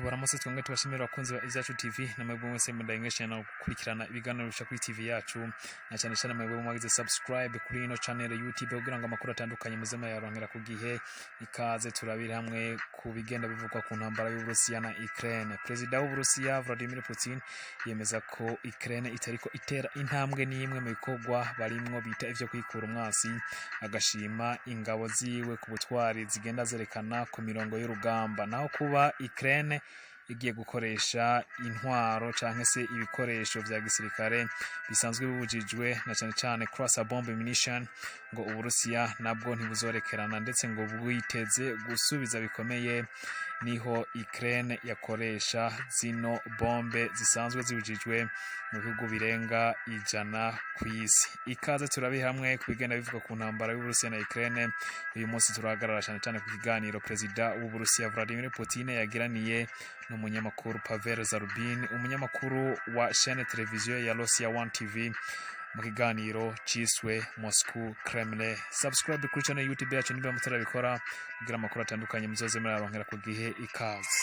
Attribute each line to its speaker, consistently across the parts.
Speaker 1: Tubaramutse, twongere tubashimira, abakunzi ba Izacu TV namwebwe mwese mudahengeshanya no gukurikirana ibiganiro bica kuri TV yacu, na cyane cyane mwebwe mwagize subscribe kuri ino channel YouTube kugira ngo amakuru atandukanye muze murayaronkera ku gihe. Ikaze turabire hamwe ku bigenda bivugwa ku ntambara y'Uburusiya na Ukraine. Perezida w'Uburusiya Vladimir Putin yemeza ko Ukraine itariko itera intambwe n'imwe mu bikorwa barimwo bita ivyo kwikura umwasi, agashima ingabo ziwe ku butwari zigenda zerekana ku mirongo y'urugamba. Naho kuba Ukraine igiye gukoresha intwaro canke se ibikoresho vya gisirikare bisanzwe bibujijwe, na cane cane cluster bomb munition, ngo Uburusiya nabwo ntibuzorekerana, ndetse ngo bwiteze gusubiza bikomeye niho Ukraine yakoresha zino bombe zisanzwe zibujijwe mu bihugu birenga 100 kw'isi. Ikaze turabe hamwe ku bigenda bivuga ku ntambara y'Uburusiya na Ukraine. Uyu munsi turahagarara cyane cyane ku kiganiro Perezida w'Uburusiya Vladimir Putin yagiraniye n'umunyamakuru Pavel Zarubin, umunyamakuru wa chaîne televiziyo ya Russia One TV, mu kiganiro ciswe Moscow Kremlin. Subscribe kuri channel YouTube yacu niba mutarabikora kugira amakuru atandukanye muzoze muraronkera ku gihe. Ikaze.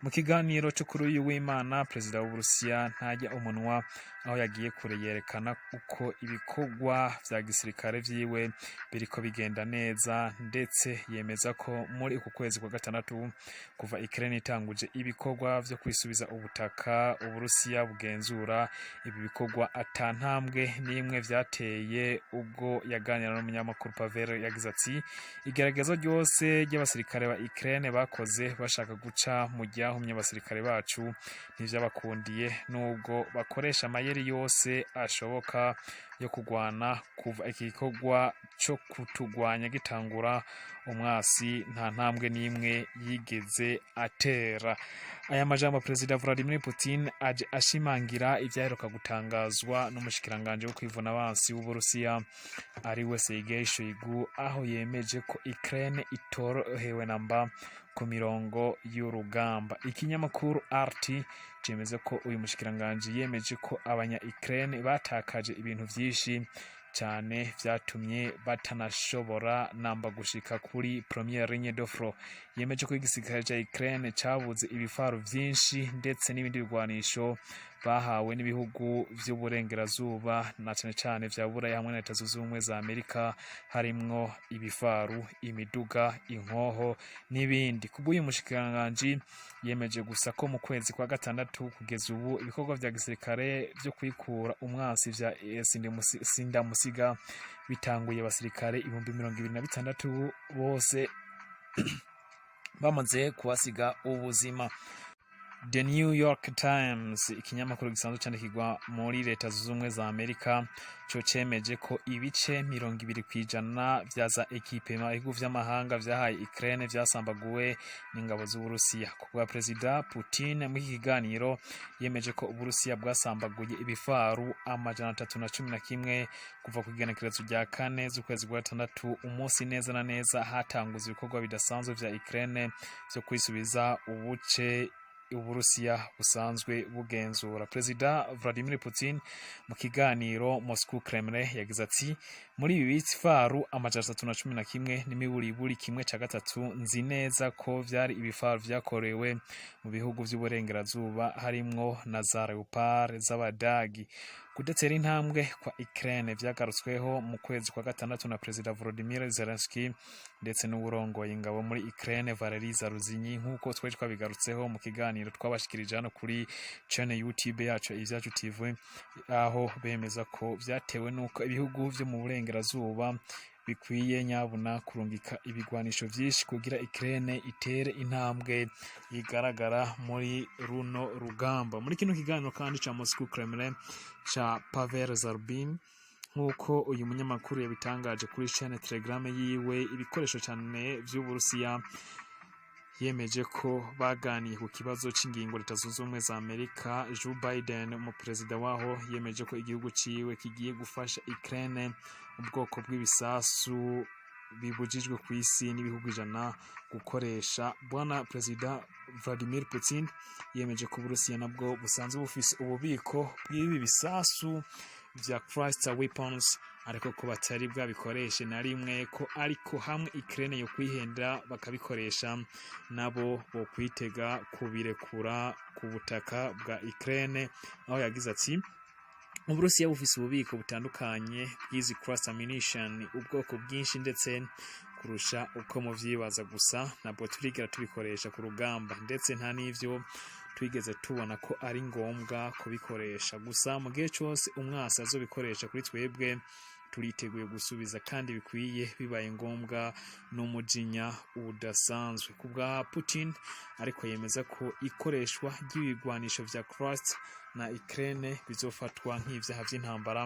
Speaker 1: Mu kiganiro cyo kuri uyu w'Imana, Perezida w'Uburusiya ntajya umunwa aho yagiye kure, yerekana uko ibikorwa vya gisirikare vyiwe biriko bigenda neza, ndetse yemeza ko muri uku kwezi kwa gatandatu, kuva Ukraine itanguje ibikorwa vyo kwisubiza ubutaka Uburusiya bugenzura, ibi bikorwa ata ntambwe n'imwe vyateye. Ubwo yaganira n'umunyamakuru Pavel, yagize ati: "Igerageza ryose ry'abasirikare ba Ukraine bakoze bashaka guca mu ryahumye abasirikare bacu ntivyabakundiye, nubwo bakoresha amayeri yose ashoboka yo kugwana. Kuva iki gikorwa co kutugwanya gitangura, umwasi nta ntambwe n'imwe yigeze atera." Aya majambo Perezida Vladimir Putin aje ashimangira ivyaheruka gutangazwa n'umushikiranganje wo kwivuna abansi w'Uburusiya, ariwe Sergei Shoigu, aho yemeje ko Ukraine itorohewe namba ku mirongo y'urugamba. Ikinyamakuru RT cemeza ko uyu mushikiranganje yemeje ko abanya Ukraine batakaje ibintu vyinshi cyane vyatumye batanashobora namba gushika kuri première ligne de front. Yemeje ko igisirikare ca Ukraine cabuze ibifaru vyinshi ndetse n'ibindi bigwanisho bahawe n'ibihugu vy'uburengerazuba, na cane cane vya Buraya hamwe na Leta Zunze Ubumwe za Amerika, harimwo ibifaru, imiduga, inkoho n'ibindi. Kubw'uyu mushikiranganji, yemeje gusa ko mu kwezi kwa gatandatu kugeza ubu ibikorwa vya gisirikare vyo kwikura umwansi vya sindamusiga bitanguye, abasirikare 26,000 bose bamaze kuhasiga ubuzima. The New York Times, ikinyamakuru gisanzwe candikirwa muri Leta Zunze Ubumwe za Amerika, co cemeje ko ibice 20% vya za équipement ibihugu vy'amahanga vyahaye Ukraine vyasambaguwe n'ingabo z'Uburusiya. Ku bwa Perezida Putin, muri iki kiganiro yemeje ko Uburusiya bwasambaguye ibifaru 311 kuva ku igenekerezo rya 4 z'ukwezi kwa gatandatu, umunsi neza na neza hatanguza ibikorwa bidasanzwe vya Ukraine vyo kwisubiza ubuce Uburusiya busanzwe bugenzura. Perezida Vladimir Putin mu kiganiro Moscow Kremlin yagize ati: "Muri ibi bifaru 311, n'imiburiburi kimwe ca gatatu, nzi neza ko vyari ibifaru vyakorewe mu bihugu vy'uburengerazuba, harimwo na za Leopard z'Abadagi." Kudatera intambwe kwa Ukraine vyagarutsweho mu kwezi kwa gatandatu na Perezida Volodymyr Zelensky ndetse n'uwurongoye ingabo muri Ukraine Valery Zaluzhny, nk'uko twari twabigarutseho mu kiganiro twabashikirije hano kuri channel YouTube yacu Ivyacu TV, aho bemeza ko vyatewe n'uko ibihugu vyo mu burengerazuba bikwiye nyabuna kurungika ibigwanisho vyinshi kugira Ukraine itere intambwe igaragara muri runo rugamba. Muri kino kiganiro kandi ca Moscow Kremlin ca Pavel Zarbin, nk'uko uyu munyamakuru yabitangaje kuri chaîne Telegram yiwe, ibikoresho cyane vy'Uburusiya, yemeje ko baganiye ku kibazo c'ingingo Leta Zunze Ubumwe za Amerika, Joe Biden, umuperezida waho, yemeje ko igihugu ciwe kigiye gufasha Ukraine ubwoko bw'ibisasu bibujijwe ku isi n'ibihugu 100 gukoresha. Bwana Perezida Vladimir Putin yemeje ko Uburusiya nabwo busanzwe bufise ububiko bw'ibi bisasu. vya cluster weapons, ariko ko batari bwabikoreshe na rimwe, ko ariko hamwe Ukraine yo kwihenda bakabikoresha, nabo bo kwitega kubirekura ku butaka bwa Ukraine. Aho yagize ati: "Uburusiya bufise ububiko butandukanye bw'izi cluster munition, ubwoko bwinshi ndetse kurusha uko muvyibaza. Gusa ntabwo turigera tubikoresha ku rugamba, ndetse nta n'ivyo twigeze tubona ko ari ngombwa kubikoresha. Gusa mu gihe cose umwasi azobikoresha kuri twebwe, turiteguye gusubiza kandi bikwiye, bibaye ngombwa n'umujinya udasanzwe." Ku bwa Putin ariko, yemeza ko ikoreshwa ry'ibigwanisho vya cluster na Ukraine bizofatwa nk'ivyaha vy'intambara,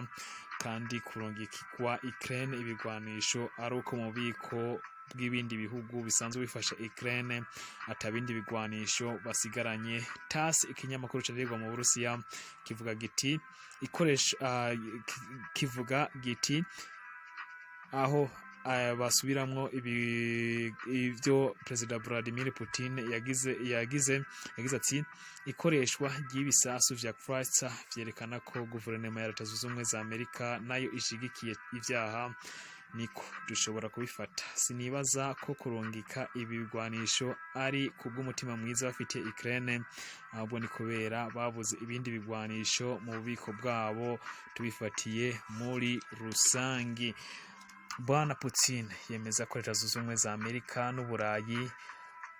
Speaker 1: kandi kurungikirwa Ukraine ibigwanisho ari uko mu bubiko bw'ibindi bihugu bisanzwe bifasha Ukraine atabindi bigwanisho basigaranye. TASS, ikinyamakuru candikirwa mu Burusiya, kivuga giti ikoresha kivuga giti aho basubiramwo ibyo Perezida Vladimir Putin yagize ati: "Ikoreshwa ry'ibisasu vya cluster vyerekana ko guverinoma ya Leta Zunze Ubumwe za Amerika nayo ishigikiye ivyaha, niko dushobora kubifata. Sinibaza ko kurungika ibi bigwanisho ari kubw'umutima mwiza bafitiye Ukraine, ahubwo ni kubera babuze ibindi bigwanisho mu bubiko bwabo tubifatiye muri rusangi." Bwana Putin yemeza ko Leta Zunze Ubumwe za Amerika n'Uburayi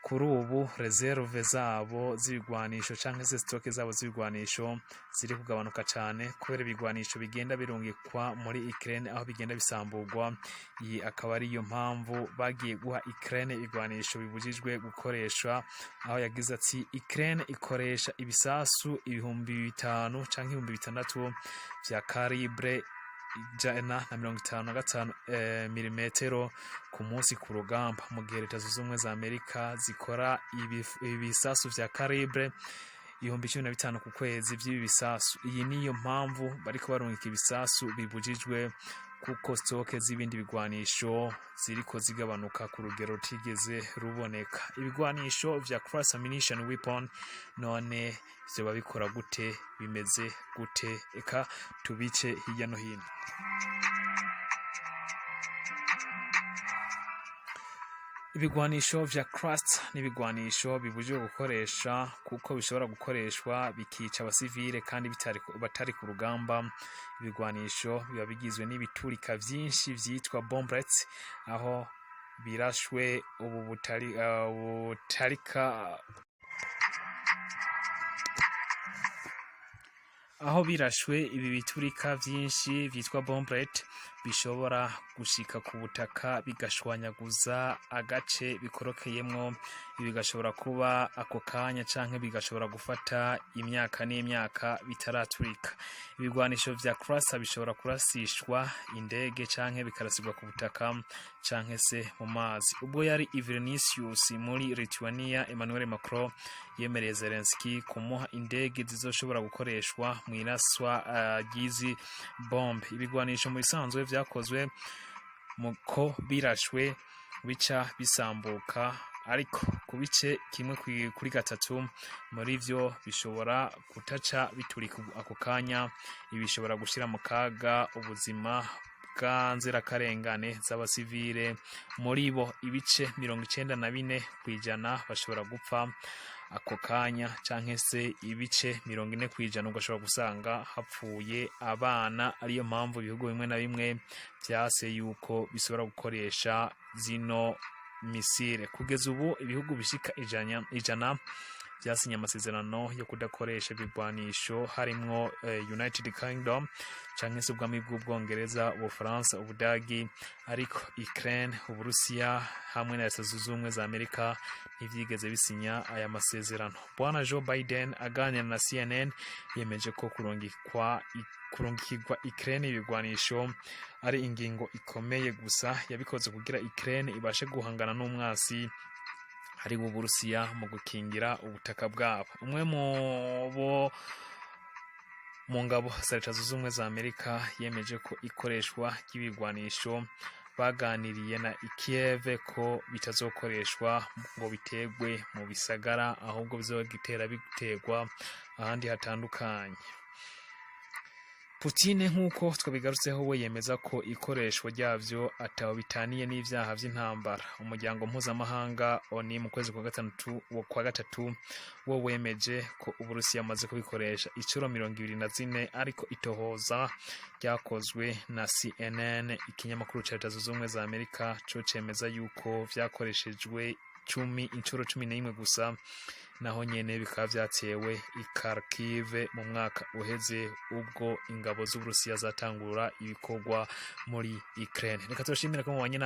Speaker 1: kuri ubu réserve zabo z'ibigwanisho canke se stock zabo z'ibigwanisho ziri kugabanuka cane kubera ibigwanisho bigenda birungikwa muri Ukraine aho bigenda bisamburwa. Iyi akaba ariyo mpamvu bagiye guha Ukraine ibigwanisho bibujijwe gukoreshwa, aho yagize ati: "Ukraine ikoresha ibisasu 5000 canke 6000 vya calibre 155 milimetero ku munsi ku rugamba, mu gihe Leta Zunze Ubumwe za Amerika zikora ibisasu vya calibre 15,000 ku kwezi vy'ibi bisasu. Iyi niyo mpamvu bariko barungika ibisasu bibujijwe, kuko stock z'ibindi bigwanisho ziriko zigabanuka ku rugero rutigeze ruboneka." Ibigwanisho vya cluster munition weapon none vyoba bikora gute? Bimeze gute? Eka tubice hirya no hino. Ibigwanisho vya cluster n'ibigwanisho bibujijwe gukoresha kuko bishobora gukoreshwa bikica abasivile kandi batari ku rugamba. Ibigwanisho biba bigizwe n'ibiturika vyinshi vyitwa bomblets, aho birashwe ubu butari, butarika aho birashwe ibi biturika vyinshi vyitwa bomblet bishobora gushika ku butaka bigashwanyaguza agace bikorokeyemwo. Ibi bigashobora kuba ako kanya canke bigashobora gufata imyaka n'imyaka bitaraturika. Ibigwanisho vya cluster bishobora kurasishwa indege canke bikarasirwa ku butaka canke se mu mazi. Ubwo yari i Vilnius muri Lithuania, Emmanuel Macron yemereye Zelensky kumuha indege zizoshobora gukoreshwa mu iraswa ry'izi bombe. Ibigwanisho mu bisanzwe vyakozwe mu ko birashwe bica bisambuka, ariko ku bice kimwe kuri gatatu muri vyo bishobora kutaca biturika ako kanya. Ibi bishobora gushira mu kaga ubuzima bwa nzirakarengane z'abasivile. Muri bo ibice 94% bashobora gupfa ako kanya, canke se ibice 40% ugashobora gusanga hapfuye abana. Ariyo mpamvu ibihugu bimwe na bimwe vyase yuko bishobora gukoresha zino missile. Kugeza ubu ibihugu bishika 100 vyasinye amasezerano yo kudakoresha ibigwanisho, harimwo United Kingdom canke se ubwami bw'Ubwongereza, Ubufaransa, Ubudagi, ariko Ukraine, Uburusiya hamwe na Leta Zunze Ubumwe za Amerika ntivyigeze bisinya aya masezerano. Bwana Joe Biden aganira na CNN yemeje ko kurungikirwa Ukraine ibigwanisho ari ingingo ikomeye, gusa yabikoze kugira Ukraine ibashe guhangana n'umwasi ari Uburusiya mu gukingira ubutaka bwabo. Umwe mu bo mu ngabo za Leta Zunze Ubumwe za Amerika yemeje ko ikoreshwa ry'ibigwanisho baganiriye na Kiev ko bitazokoreshwa ngo bitegwe mu bisagara, ahubwo bizogitera biterwa ahandi hatandukanye. Putin, nk'uko twabigarutseho, we yemeza ko ikoreshwa ryavyo ataho bitaniye n'ivyaha vy'intambara. Umuryango mpuzamahanga ONU mu kwezi kwa gatandatu kwa gatatu wo wemeje ko Uburusiya bumaze kubikoresha incuro 24, ariko itohoza ryakozwe na CNN, ikinyamakuru ca Leta Zunze Ubumwe za Amerika, co cemeza yuko vyakoreshejwe incuro 11 gusa, naho nyene bikaba vyatewe i Kharkiv mu mwaka uheze, ubwo ingabo z'Uburusiya zatangura ibikorwa muri Ukraine. Reka turashimira ko mubanye natwe.